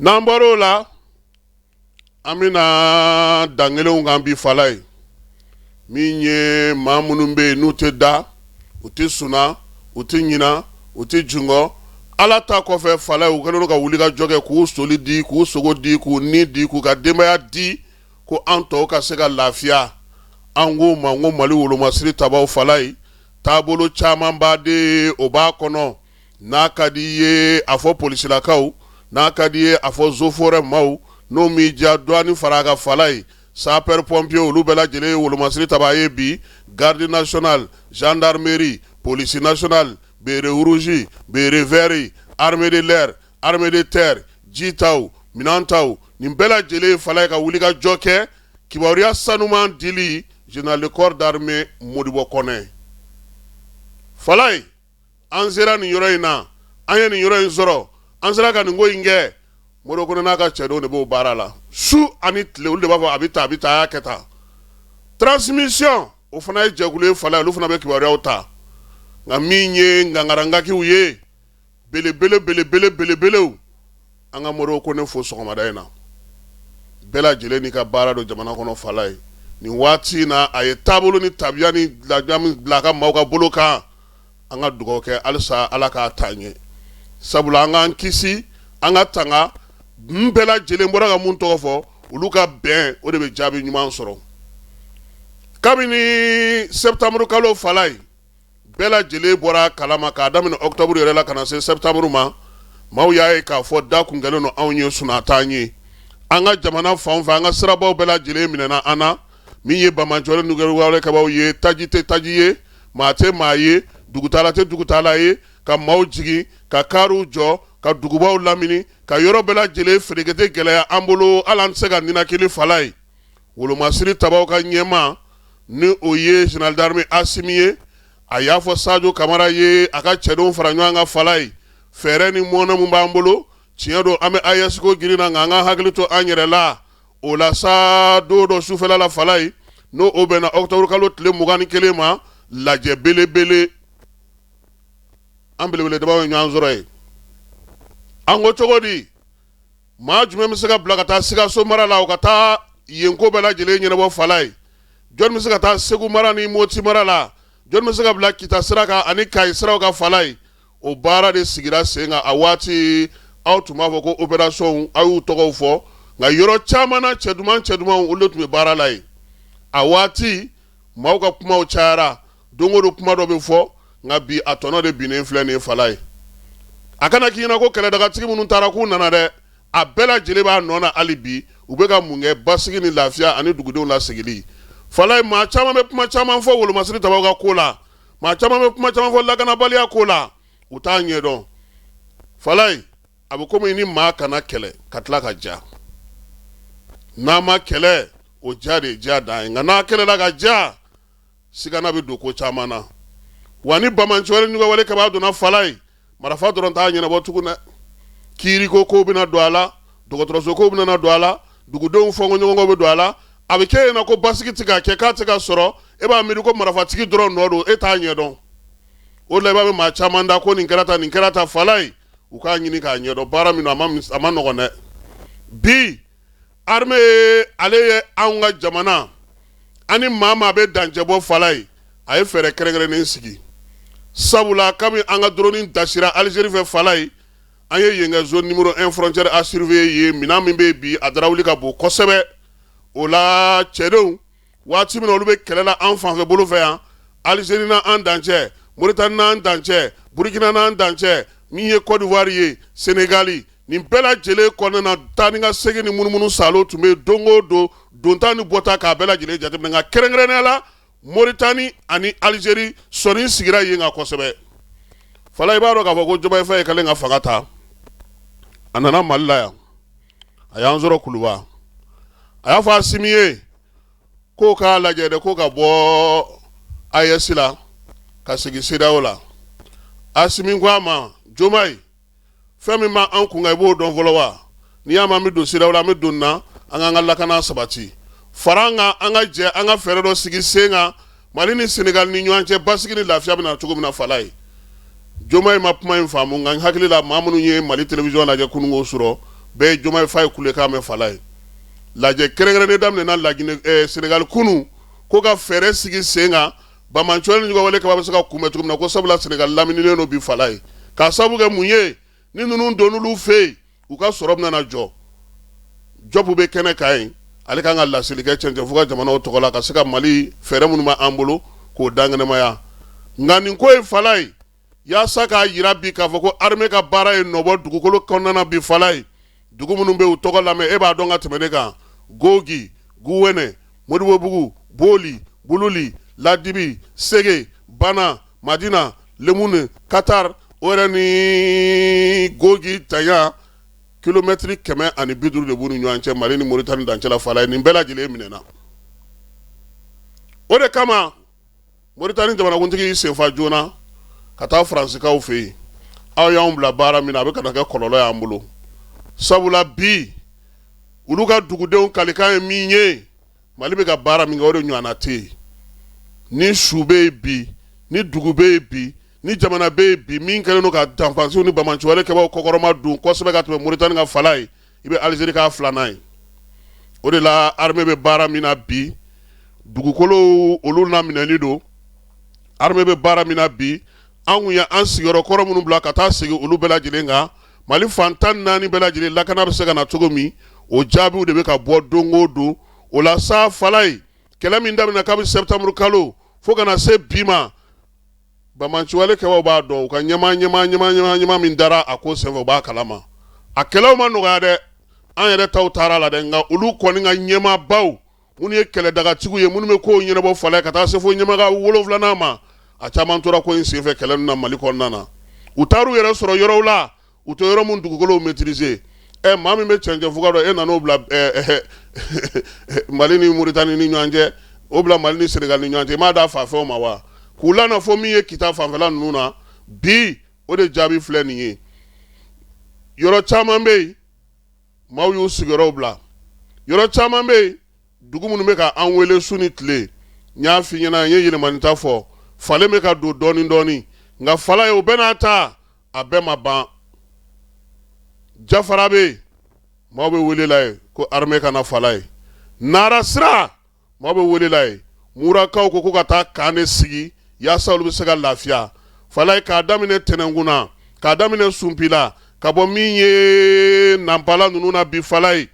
N'an bɔra o la, an bɛna dankelenw kan bi Falaye. Min ye maa minnu bɛ yen n'u tɛ da, u tɛ suna, u tɛ ɲina, u tɛ jungɔ Ala ta kɔfɛ Falaye, u kɛlen don ka wuli ka jɔ kɛ, k'u soli di, k'u sogo di, k'u ni di, k'u ka denbaya di, ko an tɔw ka se ka lafiya. An k'u ma ko Mali wolomasiri tabaw Falaye, taabolo caman b'a de o b'a kɔnɔ. N'a ka di i ye a fɔ polisilakaw, n'a ka di i ye a fɔ eaux et forêts maaw, n'o m'i diya douane fara a kan Falaye, sapeur pompier, olu bɛɛ lajɛlen ye wolomasiri tabaa ye bi, garde nationale, gendarmerie, police nationale, béret rouge, béret vert, armée de l'air, armée de terre, jitaw, minɛntaw, nin bɛɛ lajɛlen Falaye ka wuli ka jɔ kɛ kibaruya sanuman dili général de corps d'armée Modibo Kɔnɛ. Falaye, an sera nin yɔrɔ in na, an ye nin yɔrɔ in sɔrɔ, an sera ka nin ko in kɛ. Modibo Kɔnɛ n'a ka cɛdenw de b'o baara la su ani tile. Olu de b'a fɔ a bɛ tan, a bɛ tan, a y'a kɛ tan. Transmission, o fana ye jɛkulu ye Falaye, olu fana bɛ kibaruyaw ta. Nka min ye ngangarangakiw ye, belebele belebele belebelew, an ka Modibo Kɔnɛ fo sɔgɔmada in na. Bɛɛ lajɛlen n'i ka baara don jamana kɔnɔ Falaye. Nin waati in na, a ye taabolo ni tabiya ni ladamu bila a ka maaw ka bolo kan. An ka dugawu kɛ halisa Ala k'a taa ɲɛ, sabula an k'an kisi, an ka tanga. N bɛɛ lajɛlen bɔra ka mun tɔgɔ fɔ, olu ka bɛn, o de bɛ jaabi ɲuman sɔrɔ. Kabini septembre kalo Falaye, bɛɛ lajɛlen bɔra kalama, k'a daminɛ octobre yɛrɛ la ka na se septembre ma, maaw y'a ye k'a fɔ da kun kɛlen don anw ye, suna t'an ye. An ka jamana fan fɛ, an ka sirabaw bɛɛ lajɛlen minɛna an na. Min ye banbaanciwale nijuguwalekɛbaaw ye, taji tɛ taji ye, maa tɛ maa ye, dugutaala tɛ dugutaala ye, ka maaw jigin, ka kariw jɔ, ka dugubaw lamini, ka yɔrɔ bɛɛ lajɛlen ferekete gɛlɛya an bolo, hali an tɛ se ka ninakili Falaye. Wolomasiri tabaw ka ɲɛmaa, ni o ye général d'armée Asimi ye, a y'a fɔ Sajo Kamara ye a ka cɛdenw fara ɲɔgɔn kan Falaye. Fɛɛrɛ ni mɔnɛ min b'an bolo, tiɲɛ don an bɛ AES ko girin na, nka an ka hakili to an yɛrɛ la. O la sa, don dɔ sufɛla la Falaye, n'o o bɛnna octobre kalo tile 21 ma, lajɛ belebele, an belebele dabaw ye ɲɔgɔn sɔrɔ yen. An ko cogo di? Maa jumɛn bɛ se ka bila ka taa Sikaso mara la, o ka taa yen ko bɛɛ lajɛlen ɲɛnabɔ Falaye? Jɔn bɛ se ka taa Segu mara ni Moti mara la? Jɔn bɛ se ka bila Kita sira kan ani Kayi siraw kan Falaye? O baara de sigira sen kan a waati. Aw tun b'a fɔ ko opération, aw y'u tɔgɔw fɔ, nka yɔrɔ caman na, cɛ duman cɛ dumanw, olu de tun bɛ baara la yen a waati. Maaw ka kumaw cayara, don o don kuma dɔ bɛ fɔ, nka bi a tɔnɔ de binnen filɛ nin ye Falaye. A kana k'i ɲɛna ko kɛlɛdagatigi minnu taara k'u nana dɛ, a bɛɛ lajɛlen b'a nɔ na hali bi. U bɛ ka mun kɛ? Basigi ni lafiya ani dugudenw lasigili Falaye. Maa caman bɛ kuma caman fɔ wolomasiri tabaw ka ko la, maa caman bɛ kuma caman fɔ lakanabaliya ko la, u t'a ɲɛdɔn Falaye. A bɛ komi ni maa kana kɛlɛ ka tila ka ja. N'a ma kɛlɛ, o ja de ye ja dan ye, nka n'a kɛlɛla ka ja, sigana bɛ don ko caman na. Wa ni banbaanciwale nijuguwale kɛbaa donna Falaye, marifa dɔrɔn t'a ɲɛnabɔ tugun dɛ. Kiiriko ko bɛna don a la, dɔgɔtɔrɔso ko bɛna don a la, dugudenw fɔnkɔɲɔgɔnkɔ bɛ don a la. A bɛ kɛ yen ko basigi tɛ ka kɛ, k'a tɛ ka sɔrɔ. E b'a miiri ko marifatigi dɔrɔn nɔ don, e t'a ɲɛdɔn. O la i b'a mɛn maa caman da ko nin kɛra tan, nin kɛra tan Falaye. U k'a ɲini k'a ɲɛdɔn baara min don, a ma nɔgɔn dɛ. Bi armée, ale ye anw ka jamana ani maa maa bɛ dancɛ bɔ Falaye, a ye fɛɛrɛ kɛrɛnkɛrɛnnen sigi, sabula kabini an ka drone dasira Algérie fɛ Falaye, an ye yen kɛ zone numéro 1 frontière à surveiller ye. Minɛn min bɛ bi, a darawuli ka bon kosɛbɛ. O la cɛdenw, waati min na olu bɛ kɛlɛ la an fanfɛ bolo fɛ yan, Algérie n'an dancɛ, Mauritanie n'an dancɛ, Burkina n'an dancɛ, min ye Côte d'Ivoire ye, Sénégal, nin bɛɛ lajɛlen kɔnɔna na, taa ni ka segin ni munumunu salo tun bɛ don o don, donta ni bɔta, k'a bɛɛ lajɛlen jateminɛ. Nka kɛrɛnkɛrɛnnenya la, Mauritanie ani Algérie, sɔnni sigira yen kan kosɛbɛ Falaye. I b'a dɔn k'a fɔ ko Diomaye Faye kɛlen ka fanga ta, a nana Mali la yan, a y'an sɔrɔ Kuluba. A y'a fɔ Asimi ye k'o k'a lajɛ dɛ, ko ka bɔ AES la ka segin CEDEAO la. Asimi ko a ma: Diomaye, fɛn min b'an kun kan, i b'o dɔn fɔlɔ wa? N'i y'a mɛn an bɛ don CEDEAO la, an bɛ don na an k'an ka lakana sabati. Fara an kan, an ka jɛ an ka fɛɛrɛ dɔ sigi sen kan, Mali ni Senegal ni ɲɔgɔn cɛ, basigi ni lafiya bɛ na cogo min na Falaye. Diomaye ma kuma in faamu, nka n hakili la, maa minnu ye Mali télévision lajɛ kununko sɔrɔ, Bɛɛ ye Diomaye Faye kulekan mɛn fala ye. Lajɛ kɛrɛnkɛrɛnnen daminɛna Laginɛ Senegali kunun ko ka fɛɛrɛ sigi sen kan banbaanciwale ni juguwale kɛbaa bɛ se ka kunbɛn cogo min na, ko sabula Senegali lamininen don bi fala ye, k'a sababu kɛ mun ye? Ni ninnu donn'olu fɛ yen, u ka sɔrɔ bɛna na jɔ. Jɔp bɛ kɛnɛ kan yen, ale kan ka laseli kɛ cɛncɛnfuga jamanaw tɔgɔ la ka se ka Mali fɛɛrɛ minnu b'an bolo k'o dankɛnɛmaya. Nka nin ko ye fala ye, yaasa k'a jira bi k'a fɔ ko armée ka baara ye nɔbɔ dugukolo kɔnɔna na bi fala ye. Dugu minnu bɛ u tɔgɔ lamɛn, e b'a dɔn ka tɛmɛ ne kan: Gogi, Guwɛnɛ, Modibobugu, Boli, Bululi, Ladibi, Sege, Bana, Madina, Lemune, Katar, o yɛrɛ ni Gogi tanya kilomɛtiri 150 de b'u ni ɲɔgɔn cɛ Mali ni Moritani dancɛ la fala ye. Nin bɛɛ lajɛlen minɛna. O de kama Moritani jamanakuntigi y'i senfa joona ka taa Faransikaw fɛ yen. Aw y'anw bila baara min na, a bɛ ka na kɛ kɔlɔlɔ y'an bolo, sabula bi olu ka dugudenw kalikan ye min ye, Mali bɛ ka baara min kɛ, o de ɲɔgɔnna tɛ yen. Ni su bɛ yen bi, ni dugu bɛ yen bi, ni jamana bɛ yen bi min kɛlen don ka danfansiw ni banbaanciwale kɛbaaw kɔkɔrɔma don kosɛbɛ ka tɛmɛ Moritani kan fala ye, i bɛ Alizeri k'a filanan ye. O de la armée bɛ baara min na bi, dugukolo olu laminɛli don. Armée bɛ baara min na bi, an kun ye an sigiyɔrɔ kɔrɔ minnu bila ka taa segin olu bɛɛ lajɛlen kan, Mali fan 14 bɛɛ lajɛlen lakana bɛ se ka na cogo min, o jaabiw de bɛ ka bɔ don o don. O la sa fala ye, kɛlɛ min daminɛ kabi septembre kalo fo ka na se bi ma, banbaanciwale kɛbaaw b'a dɔn, u ka ɲɛmaa ɲɛmaa ɲɛmaa ɲɛmaa ɲɛmaa min dara a ko senfɛ, u b'a kalama. A kɛlɛw ma nɔgɔya dɛ, an yɛrɛ taw taara la dɛ, nka olu kɔni ka ɲɛmaabaw minnu ye kɛlɛdagatigiw ye, minnu bɛ kow ɲɛnabɔ fala ye, ka taa se fo ɲɛmaga wolonfilanan ma, a caman tora ko in senfɛ kɛlɛ ninnu na Mali kɔnɔna na. U taar'u yɛrɛ sɔrɔ yɔrɔw la, u tɛ yɔrɔ min dugukolow maîtriser. Ɛ, maa min bɛ cɛncɛnfuga dɔn, e nan'o bila Mali ni Moritani ni ɲɔgɔn cɛ, o bila Mali ni Senegali ni ɲɔgɔn cɛ, i m'a d'a fafɛnw ma wa? K'u lana fo min ye Kita fanfɛla ninnu na bi, o de jaabi filɛ nin ye. Yɔrɔ caman bɛ yen, maaw y'u sigiyɔrɔw bila. Yɔrɔ caman bɛ yen, dugu minnu bɛ ka an wele su ni tile, n y'a f'i ɲɛna, n ye yɛlɛmani ta fɔ, falen bɛ ka don dɔɔnin dɔɔnin. Nka fala ye, o bɛɛ n'a ta, a bɛɛ ma ban. Jafara bɛ yen, maaw bɛ wele la yen ko armée ka na fala ye. Nara sira, maaw bɛ wele la yen. Murakaw ko ka taa camp de sigi yaasa olu bɛ se ka lafiya fala ye, k'a daminɛ Tɛnɛnkun na, k'a daminɛ Sunpila, ka bɔ min ye Nanpala ninnu na bi fala ye.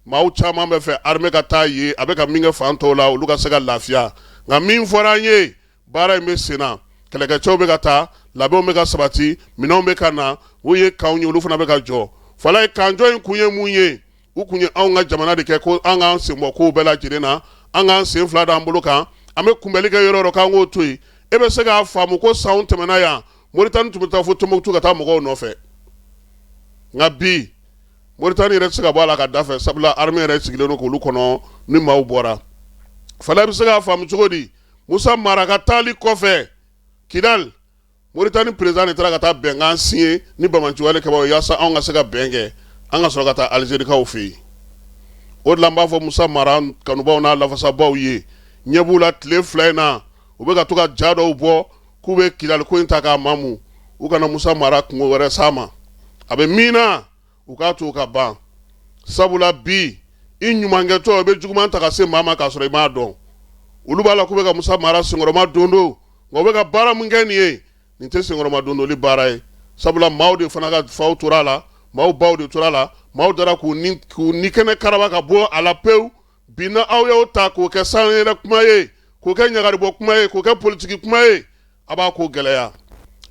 Maaw caman bɛ fɛ armée ka taa yen, a bɛ ka min kɛ fan tɔw la, olu ka se ka lafiya. Nka min fɔra an ye, baara in bɛ sen na, kɛlɛkɛcɛw bɛ ka taa, labɛnw bɛ ka sabati, minɛnw bɛ ka na, o ye kanw ye, olu fana bɛ ka jɔ fala ye. Kanjɔ in kun ye mun ye? U kun ye anw ka jamana de kɛ ko an k'an sen bɔ kow bɛɛ lajɛlen na, an k'an sen fila d'an bolo kan, an bɛ kunbɛli kɛ yɔrɔ yɔrɔ, k'an k'o to yen. E bɛ se k'a faamu ko sanw tɛmɛna yan, Moritani tun bɛ taa fo Tombouctou ka taa mɔgɔw nɔfɛ. Nka bi, Moritani yɛrɛ tɛ se ka bɔ a la ka da fɛ, sabula armée yɛrɛ sigilen don k'olu kɔnɔ ni maaw bɔra fala. Bɛ se k'a faamu cogo di? Musa Mara ka taali kɔfɛ Kidal, Moritani président de taara ka taa bɛnkan signé ni banbaanciwale kɛbaaw ye yaasa anw ka se ka bɛn kɛ, an ka sɔrɔ ka taa Alizerikaw fɛ yen. O de la n b'a fɔ Musa Mara kanubaw n'a lafasabaw ye, ɲɛ b'u la tile 2 in na, u bɛ ka to ka ja dɔw bɔ k'u bɛ Kidali ko in ta k'a mamu. U kana Musa Mara kunko wɛrɛ s'a ma, a bɛ min na, u k'a to ka ban, sabula bi i ɲumankɛtɔ, i bɛ juguman ta ka se maa ma k'a sɔrɔ i m'a dɔn. Olu b'a la k'u bɛ ka Musa Mara senkɔrɔma don don, nka u bɛ ka baara min kɛ nin ye, nin tɛ senkɔrɔma dondoli baara ye, sabula maaw de fana ka faw tora a la, maaw baw de tora a la, maaw dara k'u ni kɛnɛ karaba ka bɔ a la pewu. Bi na aw y'o ta k'o kɛ sanyɛlɛ kuma ye, k'o kɛ ɲagaribɔ kuma ye, k'o kɛ politiki kuma ye, a b'a ko gɛlɛya.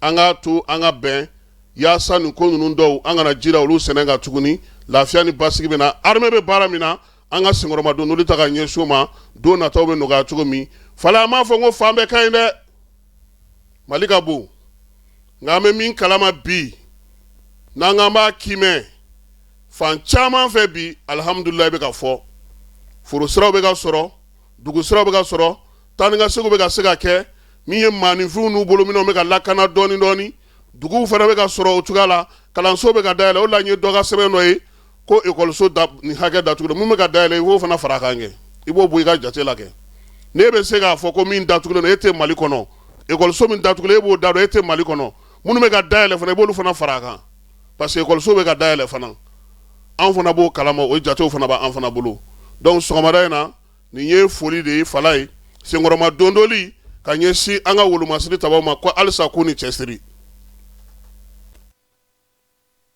An k'a to an ka bɛn yaasa nin ko ninnu dɔw, an kana jira olu sɛnɛ kan tuguni. Lafiya ni basigi bɛ na. Armée bɛ baara min na, an ka senkɔrɔmadondoli ta ka ɲɛsin o ma, don nataw bɛ nɔgɔya cogo min fala. An m'a fɔ ko fan bɛɛ ka ɲi dɛ, Mali ka bon, nka an bɛ min kalama bi, n'an k'an b'a kiimɛ fan caman fɛ bi, alihamudulilayi bɛ ka fɔ, foro siraw bɛ ka sɔrɔ, dugu siraw bɛ ka sɔrɔ, taa ni ka seginw bɛ ka se ka kɛ, min ye maaninfinw n'u bolominɛnw bɛ ka lakana dɔɔni dɔɔni, duguw fana bɛ ka sɔrɔ o cogoya la, kalanso bɛ ka dayɛlɛ. O la n ye dɔ ka sɛbɛn dɔ ye ko ekɔliso da nin hakɛ datugulen, mun bɛ ka dayɛlɛ, i b'o fana fara a kan kɛ, i b'o bɔ i ka jate la kɛ. N'e bɛ se k'a fɔ ko min datugulen don, e tɛ Mali kɔnɔ, ekɔliso min datugulen, e b'o da dɔn, e tɛ Mali kɔnɔ, minnu bɛ ka dayɛlɛ fana, i b'olu fana fara a kan, parce que ekɔliso bɛ ka dayɛlɛ fana. Anw fana b'o kalama, o jatew fana b'an fana bolo. Donc sɔgɔmada in na, nin ye foli de ye, fala ye senkɔrɔma dondoli ka ɲɛsin an ka wolomasiri tabaw ma, ko halisa k'u ni cɛsiri.